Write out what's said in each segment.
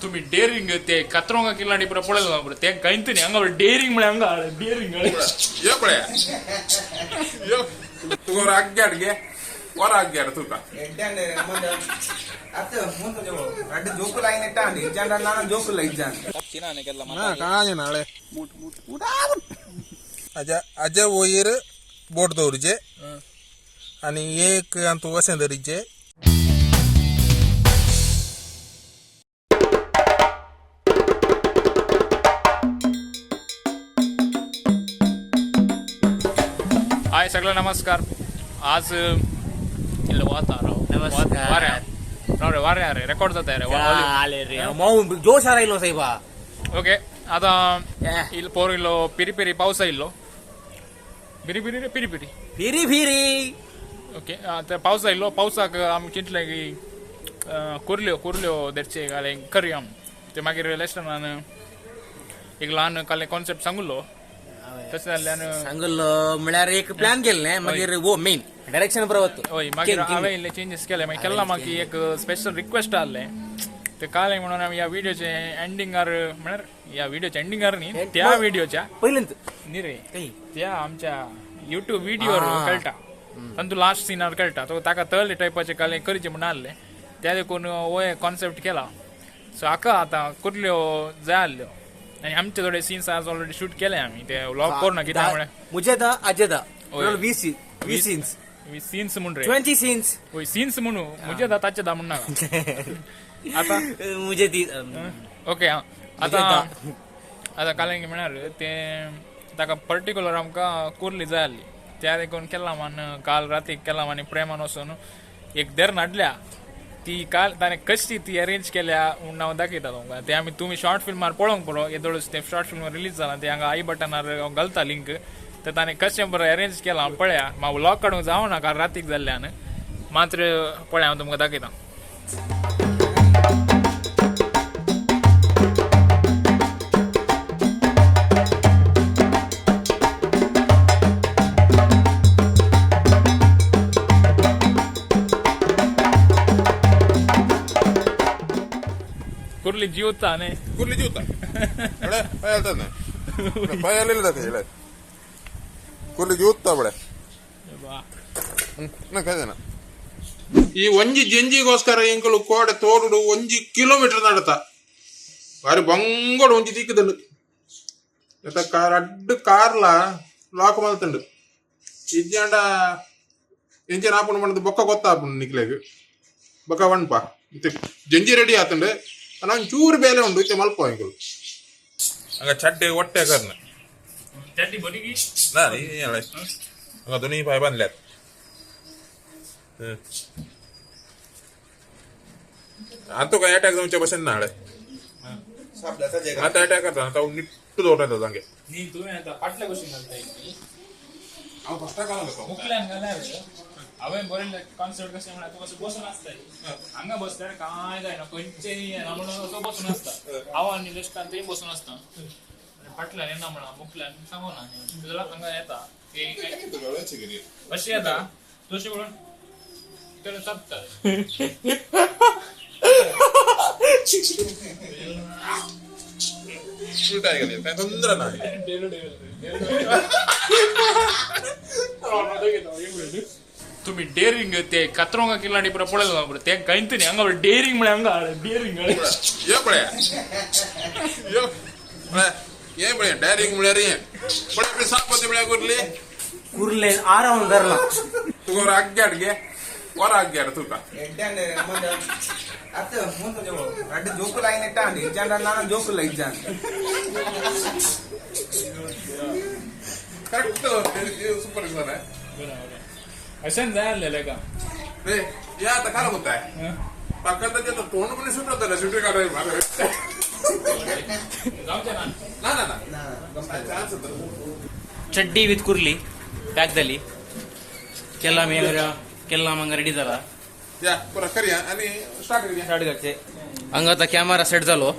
तुम्ही डेअरिंग ते कतरोंगा किल्लांडी पुरा पळयलो ना ते कांयच न्ही हांगा डेअरिंग म्हळ्यार हांगा डेअरिंग. यो पळया यो तुका आग्याड गे वर आग्याड तुका. ನಾಳೆ ಅಜ ಅಜ वयर बोट दवरचे आनी एक अंतू अशें धरीचे. हाय सगळ्यांना नमस्कार. आज इल्लो वाता राव. नमस्कार. वाऱ्या राव रे, वाऱ्या रे, रेकॉर्ड जाता रे. आले रे, मऊ जोश आयलो साहेबा. ओके, आता इल्लो पोर इल्लो पिरी पिरी पावस आयिल्लो. पिरी पिरी रे, पिरी पिरी. फिरी फिरी. ओके, आतां पावस आयिल्लो. पावसाक आमी चिंतलें की कुर्ल्यो कुर्ल्यो धरचे घालें करया. ते मागीर लेस्टनान एक ल्हान काल कॉन्सेप्ट सांगुल्लो, तशें जाल्ल्यान सांगलो म्हळ्यार एक प्लॅन केल्लें, मागीर वो मेन डायरेक्शन बरोबर. हय, मागीर हांवें इल्ले चेंजीस केले. मागीर केन्ना म्हाका एक स्पेशल रिक्वेस्ट आहलें, ते काल म्हणून आमी ह्या व्हिडियोचे एंडिंगार, म्हळ्यार ह्या व्हिडियोच्या एंडिंगार न्ही, त्या व्हिडियोच्या पयलेंत न्ही रे, काही त्या आमच्या युट्यूब व्हिडियोर कळटा, तांतू लास्ट सिनार कळटा तो ताका तळले टायपाचे काल करचें म्हणून आहलें. त्या देखून हो कॉन्सेप्ट केला. सो हाका आतां कुर्ल्यो जाय आहल्यो आनी आमचे थोडे सीन्स आज ऑलरेडी शूट केले आमी, ते व्लॉग करूना कित्याक म्हळ्यार मुझे दा अजय दा होय. 20 20 सीन्स. सीन्स म्हूण रे. 20 सीन्स. वय, सीन्स म्हणू, मुझे दा ताचे दा म्हणना आतां. मुझे दी. ओके, आं. आतां आतां काल म्हळ्यार ते ताका पर्टिक्युलर आमकां कुर्ली जाय आहली, त्या देखून केला मान काल राती केला आनी प्रेमान वचून एक देर हाडल्या. ती काल ताणें कशी ती अरेंज केल्या म्हूण हांव दाखयता तुमकां. ते आमी तुमी शॉर्ट फिल्मार पळोवंक पुरो, येदोळच ते शॉर्ट फिल्म रिलीज जाला, ते हांगा I बटनार हांव घालता लिंक. तर ताणें कशें बरें अरेंज केलां पळया. म्हाका व्लॉग काडूंक जावना काल रातीक जाल्ल्यान, मात्र पळया हांव तुमकां दाखयता. कुर्ली जिवता न्ही. कुर्ली जिवता बळे पायल पायल जाता ಹೇಳ ಕುರ್ಲಿ ಜೀವತ್ತ ಬಳೆ ना. ಈ ಒಂಜಿ ಜಂಜಿಗೋಸ್ಕರ ಎಂಕುಲು ಕೋಡೆ ತೋಡುಡು ಒಂಜಿ ಕಿಲೋಮೀಟರ್ ನಡತ ಬಾರಿ ಬಂಗೋಡು ಒಂಜಿ ತಿಕ್ಕುದುಂಡು. ಎತ್ತ ಕಾರ್ ಅಡ್ಡು ಕಾರ್ಲ ಲಾಕ್ ಮಲ್ತುಂಡು. ಇಜ್ಜಾಂಡ ಎಂಚಿನ ಆಪುಂಡು ಪಂಡ್ದ್ ಬೊಕ್ಕ ಗೊತ್ತಾಪುಂಡು ನಿಕ್ಲೆಗ್. ಬೊಕ್ಕ ವನ್ಪ ಇತ್ತೆ ಜಂಜಿ ರೆಡಿ ಆತುಂಡು. ಅನ ಚೂರು ಬೇಲೆ ಉಂಡು, ಇತ್ತೆ ಮಲ್ಪ ಎಂಕುಲು ಹಂಗ ಚಡ್ಡೆ ಒಟ್ಟೆ ಕರ್ನ. ಚಡ್ಡಿ ಬಡಿಗಿ. ना हांगा दोनूय पांय बांदल्यात. आतां तुका एटॅक जावचे भशेन ना हाडे. आतां एटॅक करता आतां निट्टू दवरता तांगे. न्ही, तुवें आतां फाटल्या कशी घालता? हांव फस्टाक घालूं. मुखल्यान घाल्यार हांवें बरयल्लें कॉन्सेप्ट कशें म्हळ्यार तूं असो बसून आसता, हांगा बसल्यार कांय जायना, खंयचेय येना म्हणून असो बसून आसता. हांव आनी लेस्टान थंय बसून आसता आनी फाटल्यान येना म्हणा, मुखल्यान सांगूना तुजो हांगा येता ते अशें येता तशें म्हणून तेणें चापता. उलटाय घालया, कांय ತೊಂದರೆ ना. तुम्ही डेअरिंग ते कतरोंगा किल्लांडी पुरा पळयलो ना, ते कांयच न्ही हांगा डेअरिंग म्हळ्यार हांगा डेअरिंग. यो पळया यो पळया हे पळया डॅरिंग म्हळ्यार हे पळय आपली साप होती म्हळ्यार कुर्ली. कुर्ले आराम धरला. तुका आग्याड गे वर आग्याड तुका. करेक्ट, सुपर जालें. अशें जाय आहलें का. रे हे आतां खरें म्हणताय म्हाका ताजें तोंड पण सुटत सुटी काडून. जावचें ना. ना ना ना, चान्स. चड्डी विथ कुर्ली पॅक जाली. केला मी केला हांगा रेडी जाला. या पुरा करया आणि स्टार्ट करया. स्टार्ट करचे. हांगा आतां कॅमेरा सेट जालो.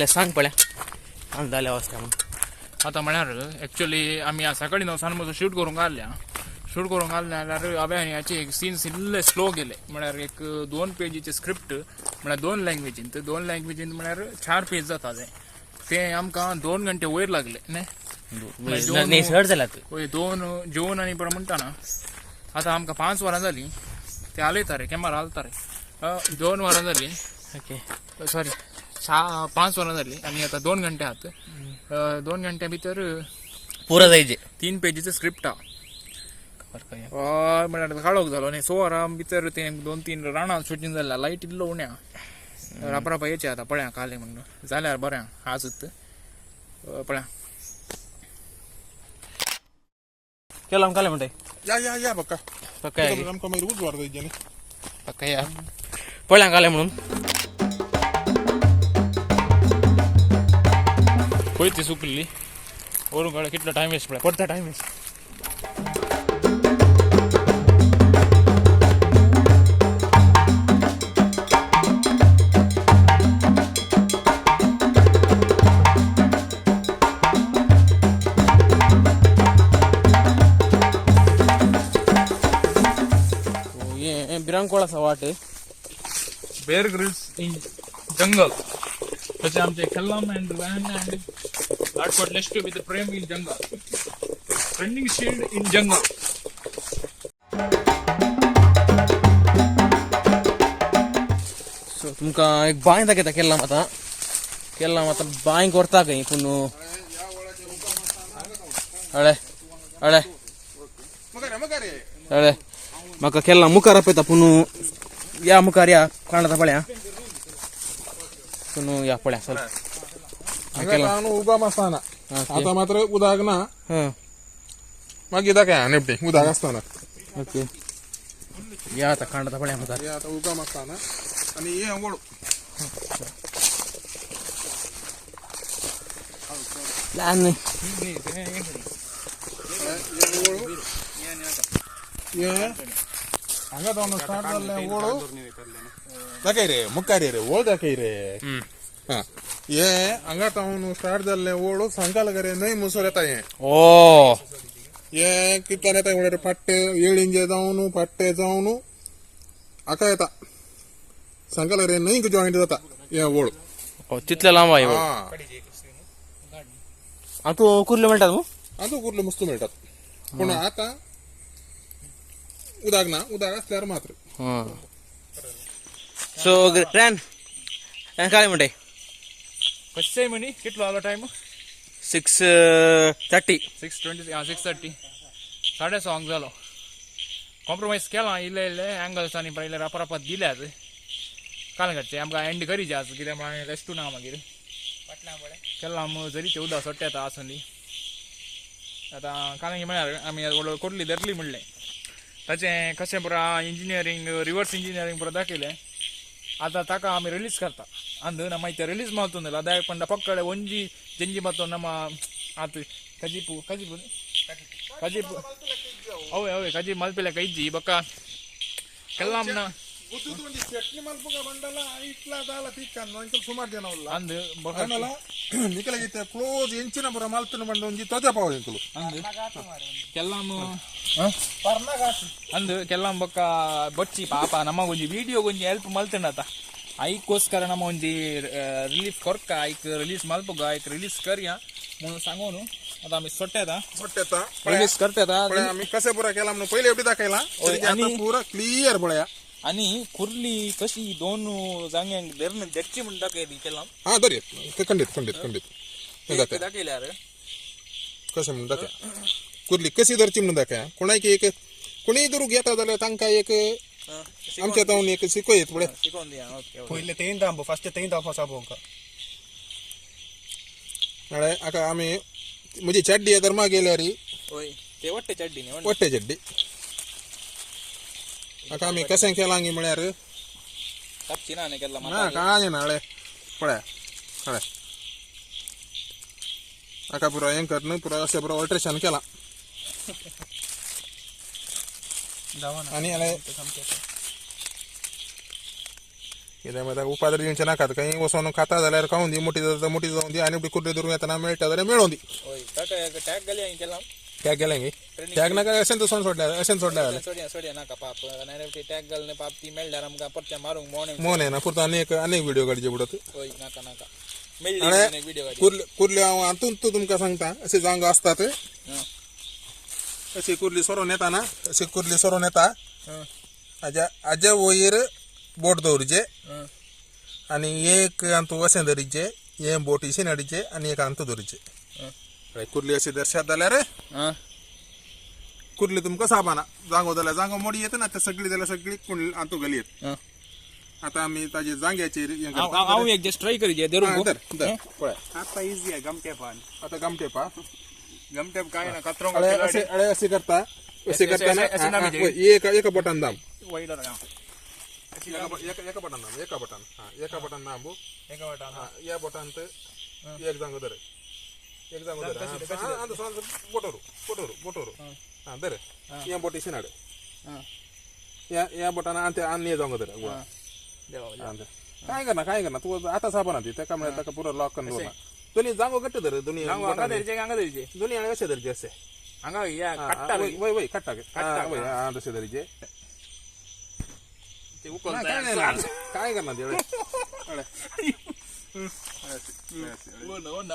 इल्लें सांग पळया आनी जालें अवस्था म्हणून. आतां म्हळ्यार एक्चुअली आमी सकाळीं णव म्हजो शूट करूंक आसल्या, शूट करूंक आसलें जाल्यार हांवें आनी हाचे एक सीन्स इल्ले स्लो गेले. म्हळ्यार एक 2 पेजीचे स्क्रिप्ट म्हळ्यार 2 लँग्वेजीन, 2 लँग्वेजीन म्हळ्यार 4 पेज जाता तें, तें आमकां 2 घंटे वयर लागले न्ही. न्ही चड जाल्यात. वय 2 जेवन आनी बरें म्हणटा ना. आतां आमकां 5 वरां जालीं ते हालयता रे कॅमेरा हालता रे. 2 वरां जालीं, ओके सॉरी 5 वरां जालीं आनी आतां 2 घंटे आहात. 2 घंट्या भितर पुरो जायचे 3 पेजीचे स्क्रिप्ट आहा. हय म्हळ्यार काळोख जालो न्ही. 6 वरां भितर तें 2-3 रानां शुटींग जालें, लायट इल्लो उण्या रापरापा येचे. आतां पळया काले म्हणून जाल्यार बरें आजूच पळया. केला काले म्हणटाय या या या बक्का पक्का या की? आमकां मागीर उजवाड जायचे न्ही. पक्का या पळया काले म्हणून. पळय ती सुकली वरून काडल्या कितलो टायम वेस्ट पळय, परता टायम वेस्ट. बिरांकोळ आसा वाट. बेअर ग्रिल्स इन जंगल तशें आमचे Kellam and Ryan and Ladkot lest with Prem in jungle, trending shield in jungle. So तुमकां एक बांय दाखयता केल्लाम आतां. केल्लाम आतां बांय करता खंय पूण हळे हळे हळे म्हाका केल्लाम मुखार आपयता पूण या मुखार या कांडता पळया पूण या पळया चल. हांगा उगम आसतना आतां मात्र उदक ना, मागीर दाखय नेमटे उदक आसतना. ओके या आतां कांडता पळया मुखार. हे आतां उगम आसतना आनी हे वळू ल्हान न्ही. हे हांगा जावन स्टार्ट जाल्लें वळू दाखय रे मुखार रे वळ दाखय रे. हा हे हांगा जावन स्टार्ट जाल्लें वळू सांकाल रे न्हंय मुसर येता हें. ओ हे कितल्यान येता म्हणल्यार फाट्टे येळिंजे जावन फाट्टे जावन हाका येता सांकाल रे न्हंयक जॉयंट जाता हे वळू. तितले लांब आहे. हा आनी तूं कुर्ल्यो मेळटात मू? आतां कुर्ल्यो मस्त मेळटात पूण आतां उदक ना, उदक आसल्यार मात्र. सो रॅन काय म्हणटाय? कशें म्हणी कितलो जालो टायम? 6:30. 6:20 6:30 6:30 जालो. कॉम्प्रोमायज केलां इल्ले इल्ले एंगल्स आनी इल्ले रापरापात दिल्यात. काल घातचे आमकां एंड करीचे आज कित्याक म्हळ्यार रेस्टू ना मागीर केल्लाम जरीचें उदक सोडटा येता आसूं दी. आतां काल म्हळ्यार आमी व्हडलो कोरली धरली म्हणलें ताचें कशें पुरा इंजिनियरींग रिवर्स इंजिनियरींग पुरा दाखयलें. आतां ताका आमी रिलीज करता अंद ನಮ್ಮ ಐತೆ ರಿಲೀಸ್ ಮಾಡ್ತಂದಿಲ್ಲ ಅದೇ ಪಂಡ ಪಕ್ಕಡೆ ಒಂಜಿ ಜಂಜಿ ಮತ್ತು ನಮ್ಮ ಆತು ಕಜಿಪು ಕಜಿಪು ಕಜಿಪು ಅವೇ ಅವೇ ಕಜಿ ಮಲ್ಪಿಲೆ ಕೈಜಿ ಬೊಕ್ಕ ಕೆಲ್ಲಮ್ನ ಚಟ್ನಿ ಮಲ್ಪುಗ ಬಂಡಲ ಇಟ್ಲ ದಾಲ ತಿಕ್ಕಂದು ಅಂಕಲ್ ಸುಮಾರು ಜನ ಉಲ್ಲ ಅಂದ್ ಬೊಕ್ಕ ಆಂಡಲ ನಿಕಲಗಿತ್ತೆ ಕ್ಲೋಸ್ ಎಂಚಿನ ಪುರ ಮಲ್ತನ ಬಂಡ ಒಂಜಿ ತೊಜಪಾವ ಎಂಕುಲು ಅಂದ್ ಕೆಲ್ಲಮ್ ಅಂದ್ ಕೆಲ್ಲಮ್ ಬೊಕ್ಕ ಬೊಚ್ಚಿ ಪಾಪ ನಮಗೊಂಜಿ ಒಂಜಿ ವಿಡಿಯೋ ಒಂಜಿ ಹೆಲ್ಪ್ ಮಲ್ತಂಡತ ಐಕ್ಕೋಸ್ಕರ ನಮ್ಮ ಒಂಜಿ ರಿಲೀಫ್ ಕೊರ್ಕ ಐಕ್ ರಿಲೀಸ್ ಮಲ್ಪುಗ ಐಕ್ ರಿಲೀಸ್ ಕರಿಯ म्हणून सांगून आता आमी सोडटा सोडटा रिलीज करतात. आमी कसे पुरा केला म्हणून पहिले एवढी दाखयला आणि पुरा क्लियर पळया. आणि कुर्ली कशी दोन जाग्यांक धरून धरची म्हणून दाखयली केला. हा दर खंडीत खंडीत खंडीत दाखय दाखयल्यार कशें म्हणून दाखय कुर्ली कशी धरची म्हणून दाखय. कोणाक एक कोणीय धरूंक येता जाल्यार तांकां एक आमच्या जावन एक शिकयत पळय. शिकोवन दिया. ओके पयले तें दांबो फर्स्ट तें दाखो साबोंका नाळे आका आमी म्हजी चड्डी धर्मा गेल्यार होय ते वाटते चड्डी न्ही वट्टे चड्डी आका आमी कशें केलां गी म्हळ्यार तपची ना केला ना काय ना पळय हळे आका पुरो हें कर न्हू पुरो अशें पुरो ऑल्ट्रेशन केलां आनी हळे कित्याक मागीर ताका उपाद्र दिवचें नाकात खंय वचोन खाता जाल्यार खावूं दी मोटी जाता मोटी जावं दी आनी कुर्ले धरून येतना मेळटा जाल्यार मेळों दी. हय ताका एक टॅग घाली केला. टॅग गेलें गे टॅग नाका अशें तसोन सोडल्या अशें सोडल्या जाल्यार सोडया सोडया नाका पाप नाल्यार टॅग घालून पाप ती मेळ्ळ्यार आमकां परतें मारूंक मोण. मोन येना पुरतो आनी एक आनी एक व्हिडिओ काडचे पडत. हय नाका नाका मेळ्ळी एक व्हिडिओ काडची. कुर्ले कुर्ले हांव हातूंत तूं तुमकां सांगता अशें जांगो आसतात अशी कुर्ली सरोन येता ना अशी कुर्ली सरोन येता हाज्या हाज्या वयर बोट दवरचे आनी एक अंतू अशें धरीचे हे बोट इशेन हाडचे आनी एक अंतू धरचे. कुर्ली अशी दर्शात जाल्यार कुर्ली तुमकां साबाना जांगो जाल्यार जांगो मोडी येता ना ते सगळी जाल्यार सगळी कुंडली अंतू घाली येत. आतां आमी ताजे जांग्याचेर हें करता. हांव एक जस्ट ट्राय करी धरून धर धर पळय आता इझी आहे गमटेपान. आतां गमटेपा गमटेप काय ना कतरोंग अळे असे अळे असे करता असे करताना एका एका बोटान दाम एका बोटान दाम एका बोटान हा एका बोटान दाम एका बोटान हा या बोटान एक जांगो धर एक जांगो धर बोटोरू बोटोरू बोटोरू हा धर या बोट इशेन हाड या या बोटान आनी आनी जांगो धर काय करना काय करना तूं आतां साबण ती ताका म्हळ्यार ताका पुरो लॉक करून दवरना. दोन्ही जांगो घट्ट धर दोन्ही हांगा धरचे हांगा धरचे दोन्ही हांगा कशे धरचे अशे हांगा या काडटा वय वय काडटा वय हा तशें धरचे. काय करना ते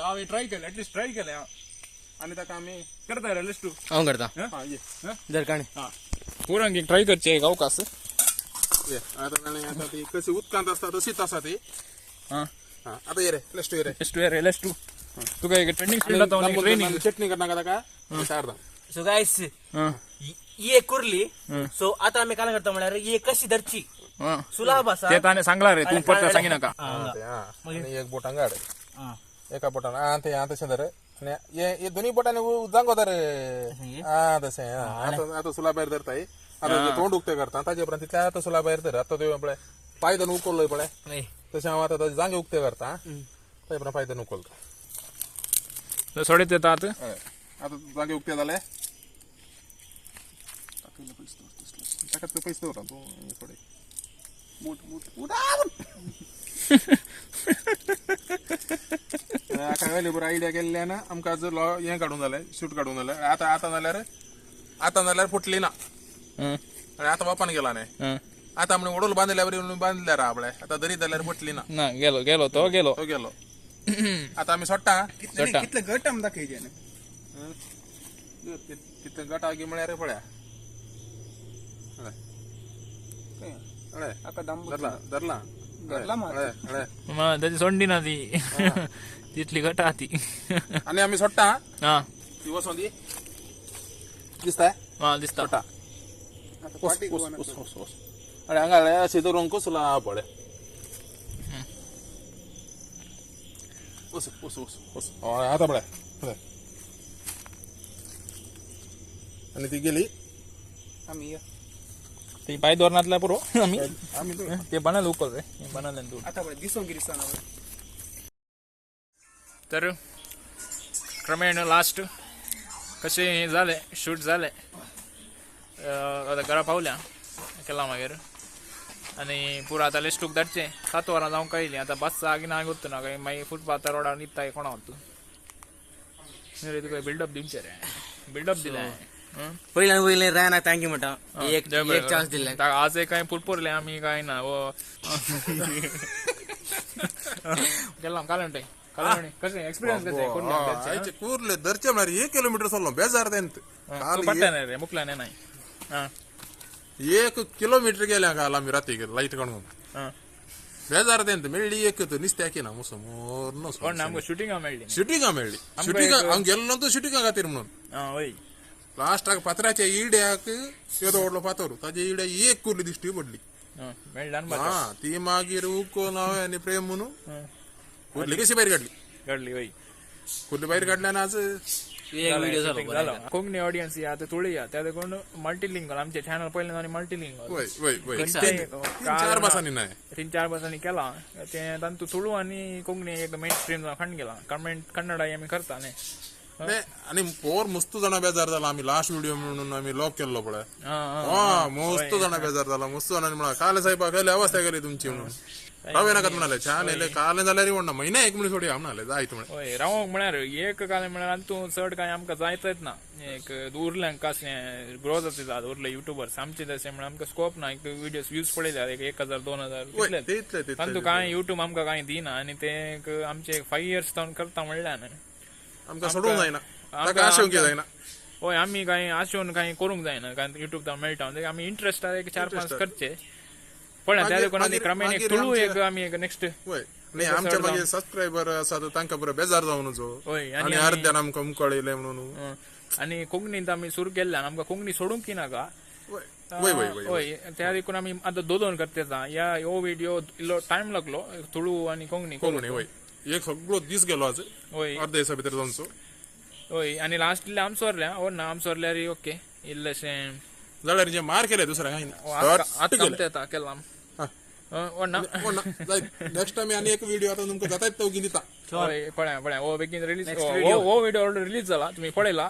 हांवें ट्राय केलें एटलिस्ट ट्राय केलें आनी ताका आमी करता रे लिस्टू हांव करता धर काणी पुरांक एक ट्राय करचें एक अवकाश. आतां आतां ती कशी उदकांत आसता तशीच आसा ती. आतां ये रे प्लस टू ये रे एस टू ये रे एस टू तुका एक ट्रेनिंग स्पीड जाता ट्रेनिंग चटणी करनाका ताका चार दाम. सो गायस ही एक कुर्ली. सो आता आमी काय करता म्हळ्यार ही कशी धरची सुलाभ आसा ते ताणें सांगला रे तूं परत सांगी नाका. आनी एक बोटान काड एका बोटान आ ते आ तशें धर आनी हे दोनी बोटांनी जांगो धर आ तशें आतां आतां सुला भायर धरताय आतां तोंड उक्तें करता ताजे उपरांत तितलें आतां सुला भायर धर आतां तुवें पळय पायदन उखल्लोय पळय तशें हांव आतां जांगे उक्ते करता ताजे उपरांत पायदन उखलता. सोडीत येता आतां आतां जागे उक्ते जाले ताका ते पयशे दवर तूं थोडे बूट बूट बूट आतां बरो आयडिया केल्ल्यान आमकां आज हें काडूंक जालें शूट काडूंक जालें. आतां आतां जाल्यार आतां जाल्यार फुटली ना आनी आतां बापान गेला न्ही आतां म्हण ओडोल बांदल्या बरी बांदल्यार हा पळय आतां दरीत जाल्यार फुटली ना. ना गेलो गेलो तो गेलो तो गेलो आतां आमी सोडटा कितले गट आम दाखयचे कितले गट आगी म्हळ्यार पळया धरला धरला धरला मग ताची सोंडी ना ती तितली घट आहा ती. आनी आमी सोडटा हा ती वचोन दी दिसता हा दिसता. सोडटा अरे हांगा अशें धरून कसला पळय वस वस वस वस हय आतां पळय पळय आनी ती गेली आमी ती पांय दवरनातल्या पुरो आमी आमी ते बनाल उकल रे बनाल तूं आतां पळय दिसोंक कितें दिसना. तर क्रमेण लास्ट कशें हें जालें शूट जालें आतां घरा पावल्या केला मागीर आनी पुरो आतां लिस्टूक धाडचें 7 वरां जावंक आयलीं आतां बस आगी ना गुत्त ना काय मागीर फुटपाथार रोडार न्हिदता कोणा वता रे तुका बिल्डअप दिवचें रे बिल्डअप दिलें. पयल्यान पयलें रायनाक thank you म्हणटा एक एक चान्स दिल्ले. आज काय पुरपुरले आमी काय ना वो केला कालवंटे कालवणी कशें एक्सपिरियन्स कशें कुर्ले कुर्ले धरचे म्हळ्यार 1 किलोमिटर चल्लो बेजार तेंत पडटा रे मुकला न्ही आं 1 किलोमिटर गेले काल आमी राती लायट काडून बेजार तेंत मेळ्ळी एक नुस्त्याकी ना मुसो मोर्न कोण आमकां शुटिंगा मेळ्ळी शुटिंगा मेळ्ळी शुटिंगा हांव गेल्लो तो शुटिंगा खातीर म्हणून आं वय लास्टाक फातराच्या इड्याक येदो व्हडलो फातर ताजे इड्या एक कुर्ली दिश्टी पडली. मेळ्ळा हा ती मागीर उकोन हांवें आनी प्रेम म्हणून कुर्ली कशी भायर काडली काडली वय कुर्ली भायर काडल्यान आज एक कोंकणी ऑडियन्स या आता तुळी या त्या देखून मल्टीलिंगल आमचे चॅनल पयलें आनी मल्टीलिंगल वय वय वय 3-4 भासांनी नाही 3-4 भासांनी केला ते तांतू तुळू आनी कोंकणी एक मेन स्ट्रीम खंड गेला कमेंट कन्नड आमी करता न्ही. आनी पोर मस्त जाणां बेजार जाला आमी लास्ट व्हिडिओ म्हणून आमी लॉक केल्लो पळय. हा मस्त जाणां बेजार जाला मस्त जाणांनी म्हणा काल साहेबा केली अवस्था केली तुमची म्हणून. राव येनाकात म्हणाले छान येले काल जाल्यार म्हणना महिना एक म्हणून सोडया म्हणाले जायत म्हणे. हय, रावोंक म्हळ्यार एक काल म्हळ्यार आनी तूं चड कांय आमकां जायतच ना. एक उरलें कशें ग्रो जाता उरले युट्यूबर्स आमचे तशें म्हळ्यार आमकां स्कोप ना. एक व्हिडियोज व्यूज पळयल्यार एक 1000 2000 वय, तितले. तितले तितले. तांतू कांय युट्यूब आमकां कांय दिना आनी ते एक आमचे 5 इयर्स जावन करता म्हणल्यार न्हय. आमकां सोडूंक जायना, ताका आशेवंक जायना. हय, आमी कांय आशेवन कांय करूंक जायना, कारण युट्यूब तां मेळटा म्हणजे आमी इंट्रस्ट एक 4-5 करचे पळय. त्या देखून आमी क्रमेन एक तुळू एक आमी एक नेक्स्ट. वय, न्ही आमच्या मागीर सबस्क्रायबर आसा तर तांकां बरो बेजार जावन जो हय, आनी अर्द्यान आमकां उमकळयलें म्हणून. आनी कोंकणींत आमी सुरू केल्ल्यान आमकां कोंकणी सोडूंक नाका. वय वय वय वय. हय, त्या देखून आमी आतां दोन दोन करते. ह्या हो व्हिडिओ इल्लो टायम लागलो तुळू आनी कोंकणी. कोंकणी वय, एक सगळो दीस गेलो आज. हय. अर्द्या दिसा भितर जावचो. हय, आनी लास्ट इल्लें आमचो वरल्या हो ना, आमचो वरल्यार ओके इल्लेशें. जाल्यार जे मार केले दुसऱ्या कांय आतां आमचें येता केलां हो ना. नेक्स्ट टायम आनी एक व्हिडिओ आतां तुमकां जाता तो दिता. हय, पळया पळया, हो बेगीन रिलीज, हो व्हिडिओ ऑलरेडी रिलीज जाला, तुमी पळयला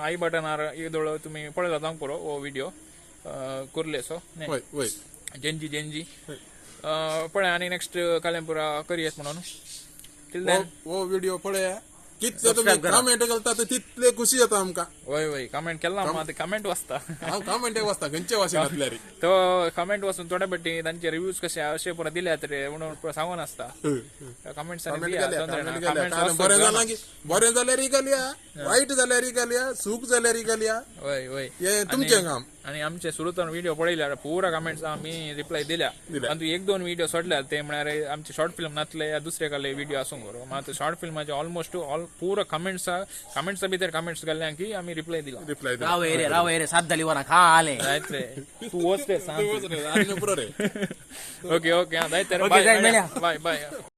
आई बटनार इदोळ तुमी पळयला जावंक पुरो हो व्हिडिओ कुर्लेचो. वय वय. जेंजी जेंजी पळय आनी नेक्स्ट कालेमपुरा करयेत म्हणून. Till then. हो व्हिडिओ पळया, कितले तुमी कमेंट घालता ते तितले खुशी जाता आमकां. वय वय, कमेंट केला मात कमेंट वाचता. हांव कमेंट वाचता खंयचे वाचीन घातल्यार. तो कमेंट वाचून थोडे बेटी तांचे रिव्यूज कशे अशे पुरा दिल्यात रे म्हणून पुरा सांगून आसता कमेंट्स. बरें जालां की बरें जाल्यार घालया, वायट जाल्यार घालया, सूख जाल्यार घालया. वय वय. हे तुमचें काम. आनी आमचे सुरू व्हिडिओ पळयल्यार पुरा कमेंट्स आमी रिप्लाय दिल्या. आनी 1-2 व्हिडिओ सोडल्यार ते म्हळ्यार आमचे शॉर्ट फिल्म नातले या दुसरे काले व्हिडिओ आसूंक बरो. मात शॉर्ट फिल्माचे ऑलमोस्ट ऑल पुरा कमेंट्स कमेंट्सा भितर कमेंट्स घाल्ल्या की आमी रिप्लाय दिला. रिप्लाय दिला. राव रे राव रे, 7 जाली वरां खा आले. जायत रे, तूं वच रे सांग. पुरो रे. ओके ओके, जायत रे. बाय बाय बाय.